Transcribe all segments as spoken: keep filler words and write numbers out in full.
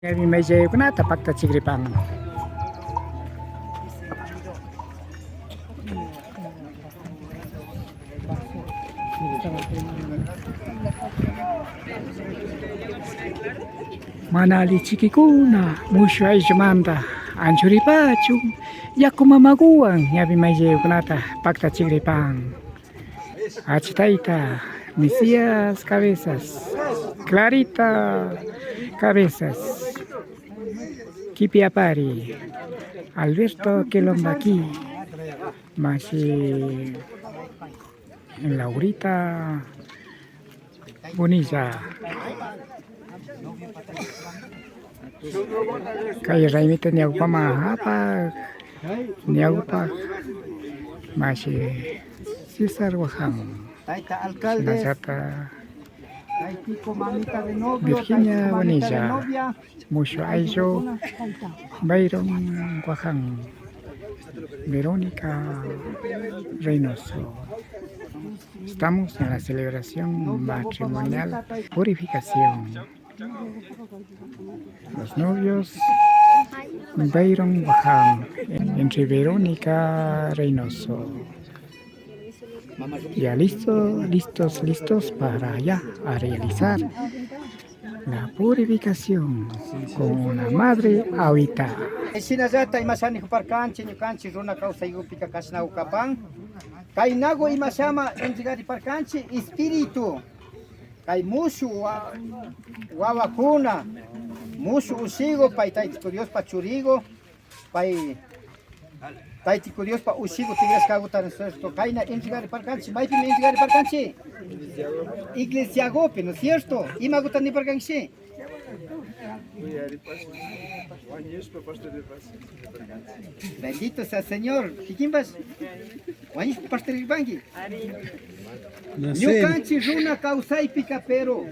Ñawi mayllanakunata paktachigripan. Mana alli chiquikuna, mushuk ayllumanta anchuripachun, yaku mamakuwan ñawi mayllanakunata paktachigripan. Achitayta, Mesías Cabezas, Clarita Cabezas, Kipi Apari, Alberto Quelombaqui, mashi Laurita Bonilla. Kay raymita ñawpaman apak, ñawpa mashi César Guaján. Tayta alcalde. Shinallata taytiko, mamita de novio, Virginia taytiko, mamita de Bonilla, novia. Mushuk ayllu, Byron Guaján, Verónica Reynoso. Estamos en la celebración matrimonial purificación. Los novios, Byron Guaján, entre Verónica Reynoso. Ya listo, listos, listos para ya a realizar la purificación con una madre ahorita. Shinallata imasha nijuparkanchik, ñukanchik runa kawsaykupika kashnaku kapan. Kaynaku imashama entregariparkanchik espíritu. Kay mushuk wa-, wawakuna, mushuk ushiku, pay Taytiko Diospa churiku, pay Taytiko Diospa ushiku tikrashkakuta, ¿no es cierto? Kayna entregariparkanchik. Maypimi entregariparkanchik? Iglesiakupi, ¿no es cierto? Imakuta niparkankishi? Bendito sea Señor. Kikinpash wañushpa pastoriripanki. Ñukanchik runa kawsaypika, pero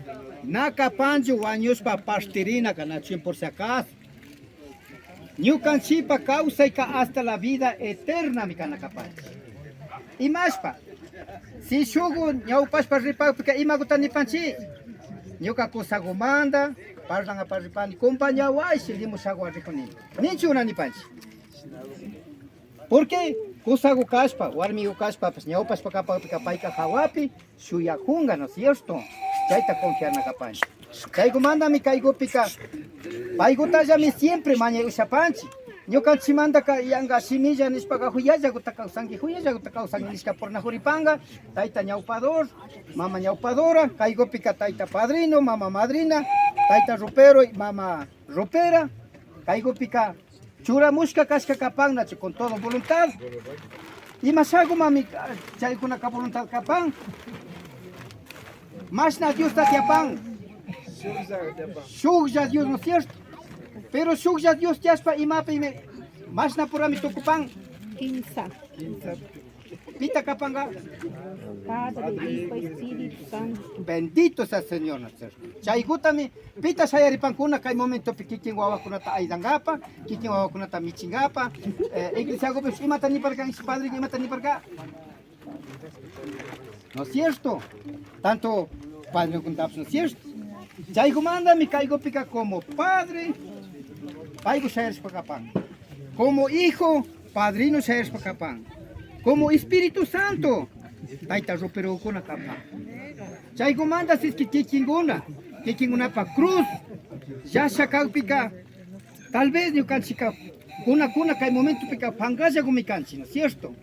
na kapanchu wañushpa pastorinaka, nachu, por si acaso. Ñukanchikpa kawsayka hasta la vida eternami kana kapanchik. Imashpa? Si shukku ñawpashpa ripakpika, imakuta nipanchik? Ñuka kusakumanta parlankapa ripani, compañawayshi limushakuwan rijuni. Ninchik na nipanchik? Porque kusaku kashpa, warmiku kashpapash, ñawpashpa kapakpika, payka jawapi shuyakunka, ¿no es cierto? Chayta confiarna kapanchik. Chaykumantami kaykupika paykutallami siempre mañay ushapanchik. Ñukanchikmantaka yanka shimilla nishpaka, juyallakuta kawsanki, juyallakuta kawsanki nishka purnakuripanka, tayta ñawpador, mama ñawpadora, kaykupika tayta padrino, mama madrina, tayta ropero y mama ropera, kaykupika churamushka kashka kapan, nachu, con todo voluntad. Imashakumami, ah, chaykunaka voluntad kapan? Mashna Diosta tiyapan? Shuklla Dios, ¿no es cierto? Pero shuklla Dios tiyashpa, imapi, mashna purami tukupan? Kimsa. Pita kapanka? Padre, Hijo, Espíritu Santo. Bendito sea Señor, ¿no es cierto? Chaykutami pita shayaripankuna kay momentopi kikin wawakunata ayudankapa, kikin wawakunata michinkapa, eh, iglesiakupish imata niparkankish, padrika imata niparka? ¿No es cierto? Tanto padrinokunatapish, ¿no es cierto? Chaykumantami kaykupika como padre, payku shayarishpa kapan. Como hijo, padrino shayarishpa kapan. Como Espíritu Santo, tayta roperokuna kapan. Chaykumanta siski kikinkuna, kikinkunapa cruz llasha kakpika, tal vez ñukanchikka kuna, kuna kay momentopika pankallakumi kanchik, ¿no es cierto?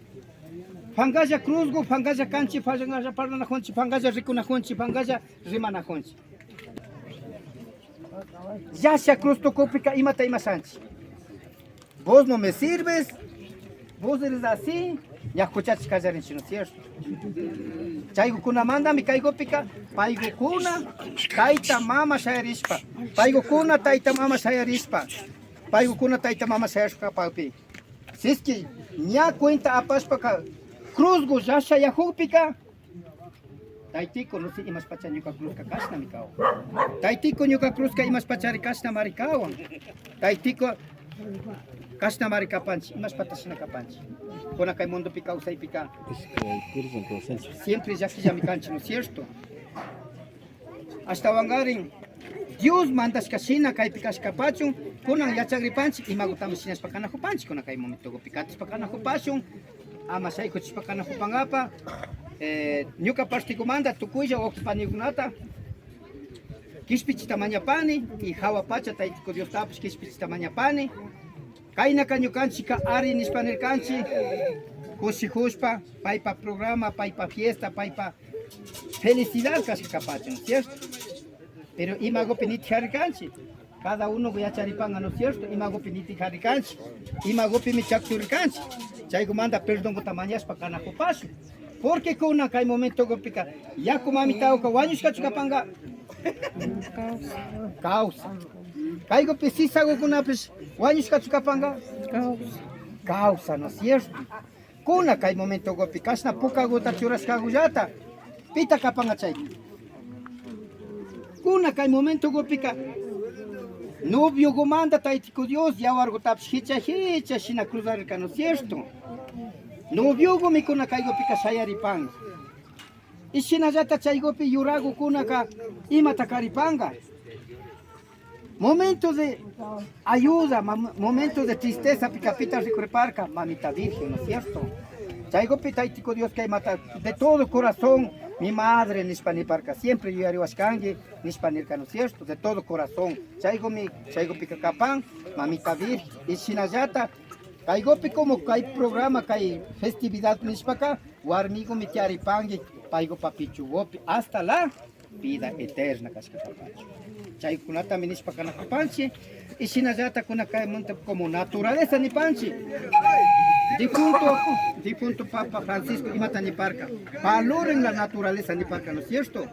Pankalla cruzku, pankalla kanchik, pankalla parlanakunchik, pankalla rikunakunchik, pankalla rimanakunchik. Llasha cruz tukukpika imata imashanchik? Vos no me sirves, vos eres así, ña juchachik kallarinchik, ¿no es cierto? Chaykukunamantami kaykupika paykukuna tayta mama shayarishpa, paykukuna tayta mama shayarishpa, paykukuna tayta mama shayarishpa kapakpi, siski ña cuenta apashpaka cruzku llasha yajukpika, Taytiko, no sé, imashpacha ñuka cruzka kashnami kawan. Taytiko, ñuka cruzka imashpachari kashnamari kawan. Taytiko, kashnamari kapanchik, imashpata shina kapanchik. Kuna kay mundopi kawsaypika siempre llakillami kanchik, ¿no es cierto? Ashtawankarin Dios mandashka shina kaypi kashkapachun, kunan yachagripanchik imagutami shinashpa kanajupanchik, kunan kay momentogupi katishpa kanajupashun, ama shaykuchishpa kanajupangapa. Eh, ñuka partegumanda tukuylla wawki panikunata kishpichita mañapani, y jawa pacha Taytiku Diostapish kishpichita mañapani. Kaynaka ñukanchika ari nishpa nirkanchik, kushijushpa, paypa programa, paypa fiesta, paypa felicidad kashka kapachin, ¿cierto? Pero imagupi nitijarirkanchik, cada uno yacharipanka, ¿no es cierto? Imagupi nitijarirkanchik, imagupimi chakchurirkanchik, chaykumanta perdonguta mañashpa kanajupashun. Porque kunan kay momentogupika yaku mamitawka wañushkachu kapanka, kawsa. Kaygupi sisagukunapish wañushkachu kapanka, kawsa, ¿no es cierto? Kuna kay momentogupi kashna pukaguta churashkagullata, pita kapanka chayka? Kuna kay momentogupika noviogumanda Taytiku Dios yawargutapish jicha jicha shina cruzarirka, ¿no es cierto? Noviogumi kuna kaygupika shayaripanka. Y shinallata chaygupi yuragukunaka imata karipanka. Momentos de ayuda, mam-, momentos de tristezapika pita rikuriparka, Mamita Virgen, ¿no es cierto? Chaygupi Taytiku Dios kaymata de todo corazón, mi madre nishpa niparka, siempre yuyariwashkanki nishpa nirka, ¿no es cierto? De todo corazón. Chaygumi, chaygupika kapan, Mamita Virgen. Y shinallata, kaygupi como kay programa, kay festividad nishpaka, warmigumi tiyaripanki, paygupa pichugupi, hasta la vida eterna kashka kapanchik. Chaykunatami nishpa kanajupanchik, y shinallata kuna kay munta como naturaleza nipanchik. Difunto, difunto Papa Francisco imata niparka, valoren la naturaleza niparka, ¿no es cierto?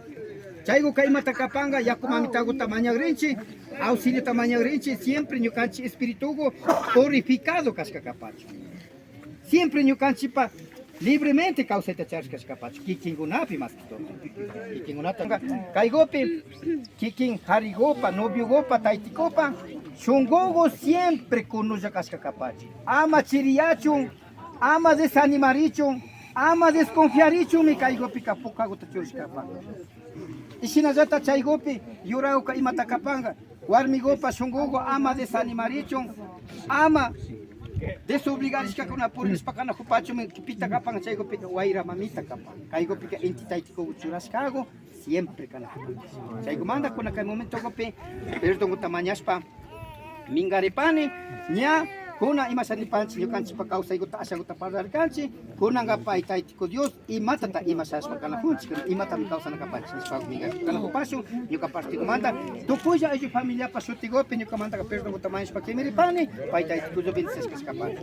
Chayguka imata kapanka, yaku mamitaguta mañagrinchik, auxiliota mañagrinchik, siempre ñukanchik espiritugu purificado kashka kapachun. Siempre ñukanchikpa libremente kawsayta charishka kashkapachu, kikinkunapi más que todo. Kikinkunata kaygupi, kikin jarigupa, noviogupa, taytikupa shunkugu siempre kunulla kashka kapachun. Ama chiriyachun, ama desanimarichun, ama desconfiarichunmi kaygupika pukaguta churishkapa. Y shinallata chaygupi yuraguka imata kapanka, warmigupa shunkugu ama desanimarichun, ama desobligarishkakuna purinishpa kanajupachunmi pita kapan, chaygupika wayra mamita kapan. Kaygupika inti taytikugu churashkagu siempre kanajupanchik. Chaykumanta kuna kay momentogupi perdonguta mañashpa mingaripani, ña kuna imasha nipanchik, ñukanchikpa kawsayguta ashaguta parlarkanchik, kunanka pay taytiku Dios imatata imashashpa kanajunchik, imatami kawsana kapanchik nishpa mingaripani. Kanajupashun ñuka partigumanta tukuylla ayllu familiapa shutigupi ñukamantaka perdonguta mañashpa kimiripani, pay taytiku Dios bendiciashka kashkapani.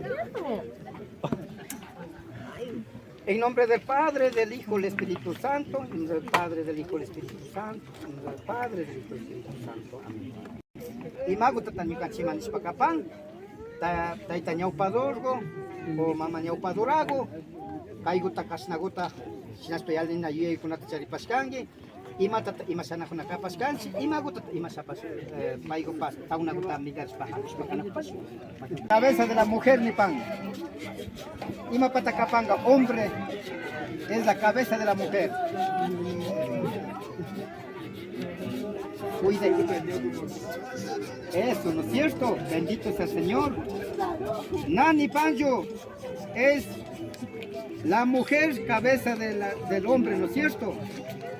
En nombre del Padre, del Hijo, del Espíritu Santo, en nombre del Padre, del Hijo, del Espíritu Santo, en nombre del Padre, del Hijo, del Espíritu Santo. Amén. Imagutata ñukanchikman nishpa kapan, ta-, tayta ñawpadurgu o mama ñawpaduragu, kayguta kashnaguta shinashpa yalina yuyaykunata charipashkanki, imatata imashanakuna kapashkanchik, imagutata imashapash, eh, paygupash tawnaguta migarishpa hamushpa kanakupash. Cabeza de la mujer nipan. Imapata kapanka, hombre es la cabeza de la mujer. Cuida. Eso, ¿no es cierto? Bendito sea el Señor. Nani Pancho es la mujer cabeza de la, del hombre, ¿no es cierto?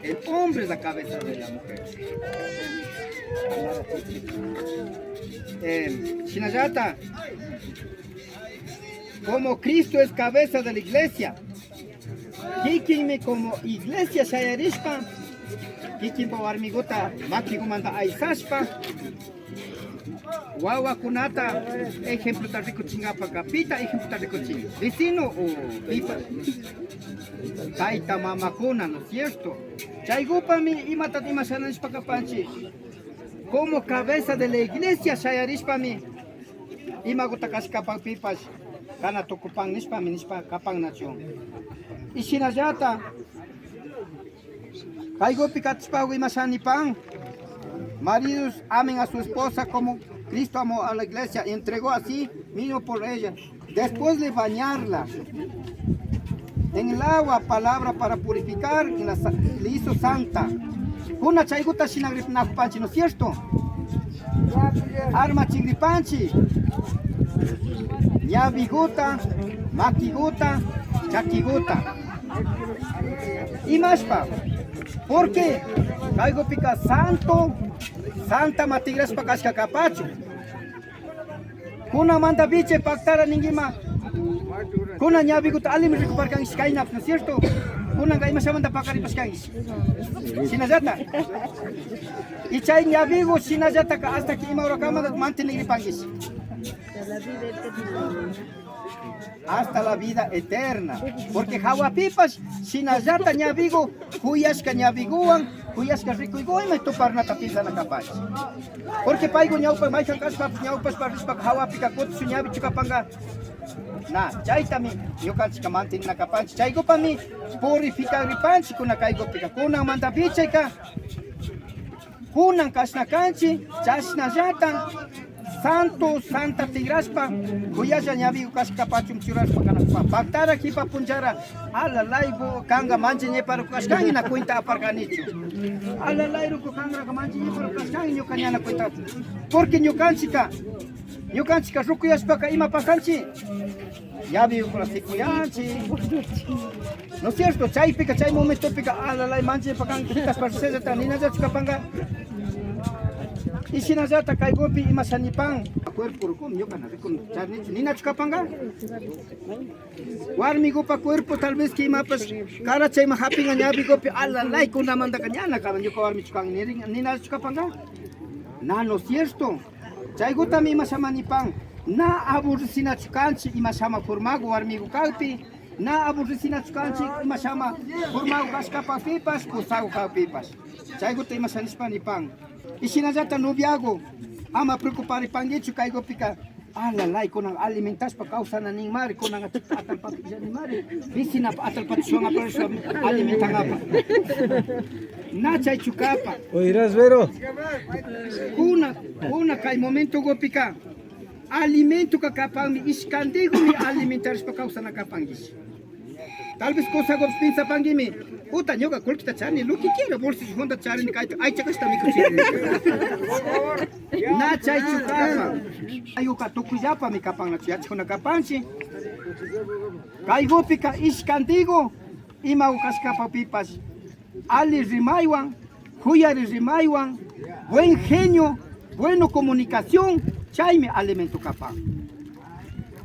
El hombre es la cabeza de la mujer. Eh, shinallata, como Cristo es cabeza de la iglesia, kikinmi como iglesia shayarishpa, kikinpa warmiguta makigumanta aysashpa, wawakunata ejemplota rikuchinkapaka, pita ejemplota rikuchin? Vecino o pipa? Tayta mamakuna, ¿no es cierto? Chaygupami imatata imashana nishpa kapanchik. Como cabeza de la iglesia shayarishpami, imaguta kashkapapipash kana tukupan nishpami nishpa kapan nachu. Y shinallata, kaygupi katishpagu imasha nipan: maridos, amen a su esposa como Cristo amó a la iglesia y entregó a sí mismo por ella. Después de bañarla en el agua, palabra para purificar, y la sa-, le hizo santa. Kuna chaykuta shinagripanchi, ¿no es cierto? Armachigripanchi ñawiguta, makiguta, chakiguta. ¿Imashpa? Porque kaygupika santo, santa matigrashpa kashka kapachun. Kunanmanta vichay paktara ningima. Kunan ñawiguta allimi rikuparkankish kaynapash, ¿no es cierto? Kunanka imashamanta pakaripashkankish. Shinallata. Y chay ñawigu shinallataka hasta que ima horakamanta mantenigripankish. Hasta la vida eterna. Porque hawapipash shinallata ñawigu, kuyashka ñawiguwan, kuyashka rikuyguwanmi tuparnata piensana kapanchi. Porque paygu ñawpa mayjan kashpapash ñawpashpa rishpaka hawapika kutishun ñawichu kapanka. Na, chaytami ñukanchika mantenina kapanchi. Chaykupami purificagripanchi kuna kaykupika. Kunanmanta vichayka. Kunan kashna kanchi, chashnallata santo, santa tigrashpa, kuyalla ñawigu kashka kapachun churashpa kanakpa. Paktara kipa punchara, alalay, bu-, kanka manchi ñeparuku kashkanki na cuenta aparkanichu. Alalay, ruku kanraka manchi ñeparuku kashkanki ñuka ñana cuenta. Porque ñukanchika, ñukanchika rukuyashpaka ima pasanchi. Ñawigukuna sikuyanchi. ¿No es cierto? Chaypika, chay momentopika, alalay, manchi ñepa kanki, kitaspa risellata, ninallachu kapanka. Y shinallata kaykupi imasha nipan. Cuerpo rukumi, ñuka na rikun, charinichu, ninachu kapanka. Warmigupa cuerpo tal vez que imapash kara chayman hapinka ñawigupi, alalay, kunamantaka ñana kapan, ñuka warmichu kan, nirin, ninallachu kapanka. Na, ¿no es cierto? Chaykutami imashama nipan, na aburrisinachu kanchi imashama formagu warmigu kakpi, na aburrisinachu kanchi imashama formagu kashkapakpipash, kusagu kakpipash. Chaykuta imasha nishpa nipan. Y shinallata noviagu, ama preocuparipankichu kaykupika, alalay, kunan alimentashpa kawsana ninmari, kunan atallpata illanimari, vecinapa atallpata shuwan aparishpa alimentankapak. Na chaychu kapan. Oirás, Vero. Kuna, kuna kay momentogupika alimentoka kapanmi, ishkantigumi alimentarishpa kawsana kapankish. Tal vez kusagupish pensapankimi, puta, ñuka kullkita charini, lo que quiera, bolsillo honda charini, kayta aycha kashta mikuchini. Na chaychu kapan. Ayuka tukuyllapami kapan, nachu yachajuna kapanchi. Kaygupika ishkantigu, imagu kashkapapipash, ali rimaywan, kuyari rimaywan, buen genio, bueno comunicación, chaymi alimento kapan.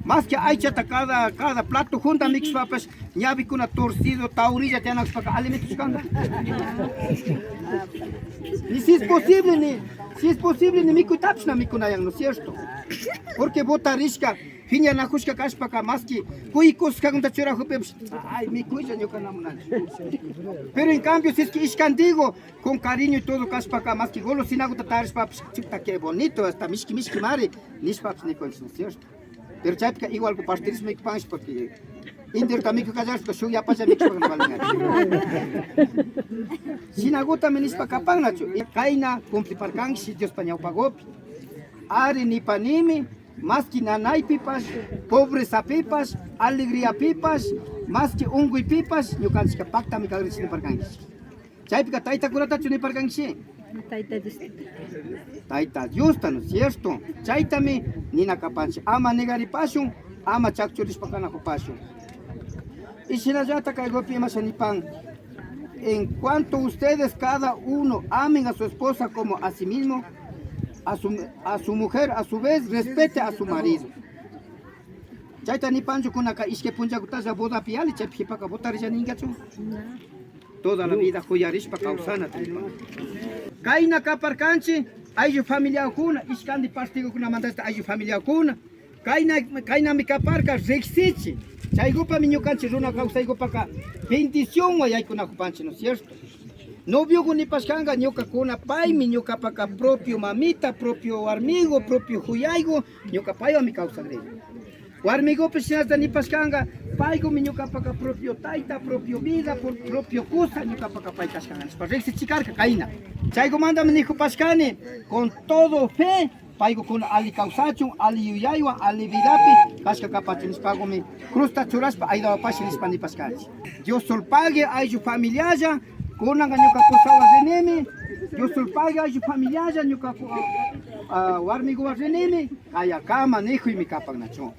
Más que aychata cada, cada plato junta mikushpapash, ñawikuna torcido, taurilla tiyanakushpaka alimento kashkanka. Ni si es posible, ni si es posible, ni mikuytapish na mikunayan, ¿no es cierto? Porque botarishka, piñanakushka kashpaka, maski kuy kuskakunata churakupipash, ay, mikuylla ñuka na munani. Pero en cambio, si es que ishkantigu, con cariño y todo kashpaka, maski golosinakuta tarishpapash, chuta, qué bonito, hasta mishki mishki mari, nishpapash nikunchik, ¿no es cierto? Pero chaypika igual compartirismo mikupanchik, porque indirta mikuy kallarishpa, shuk yapalla mikushpaka na valin. Shinagutami nishpa kapan, nachu. Kayna cumpliparkankish Diospa ñawpagupi. Ari nipanimi, maski nanaypipash, pobrezapipash, alegriapipash, maski unkuypipash, ñukanchikka paktami kagrinchik niparkankish. Chaypika taytakunatachu niparkankish? Tayta Diosta. Tayta Diosta, ¿no es cierto? Chaytami nina kapanchik. Ama negaripashun, ama chakchurishpa kanakupashun. Y shinallata kaygupi imasha nipan, en cuanto ustedes cada uno amen a su esposa como a sí mismo, a su, a su mujer a su vez respete a su marido. Chayta nipanchu kunaka ishkay punchakutalla bodapi yali, chaypi jipaka botarilla ninkachu? Toda la vida kuyarishpa kawsanata nipan. Kayna kaparkanchik ayllu familiakuna, ishkanti partigukunamantasta ayllu familiakuna. Kayna, kaynami kaparka riksichi. Chaygupami ñukanchik runa kawsaygupaka bendicionwan yaykunakupanchik, ¿no es cierto? Noviogu nipashkanka ñukakuna paymi ñukapaka propio mamita, propio warmigu, propio juyaygu, ñuka paywanmi kawsagrini. Warmigupish shinallata nipashkanka, paygumi ñukapaka propio tayta, propio vida, pro-, propio kusa, ñukapaka pay kashkanka nishpa riksichikarka kayna. Chaygumantami nikupashkani, con todo fe, paygukuna ali kawsachun, ali yuyaywan, ali vidapi kashka kapachun nishpagumi cruzta churashpa aydawapashi nishpa nipashkanchik. Dios solpague ayllu familialla, kunanka ñuka kusawan rinimi, Yusulpagui ayllu familialla ñuka, ah, warmiguwan rinimi, kayakama nikuymi kapan nachu.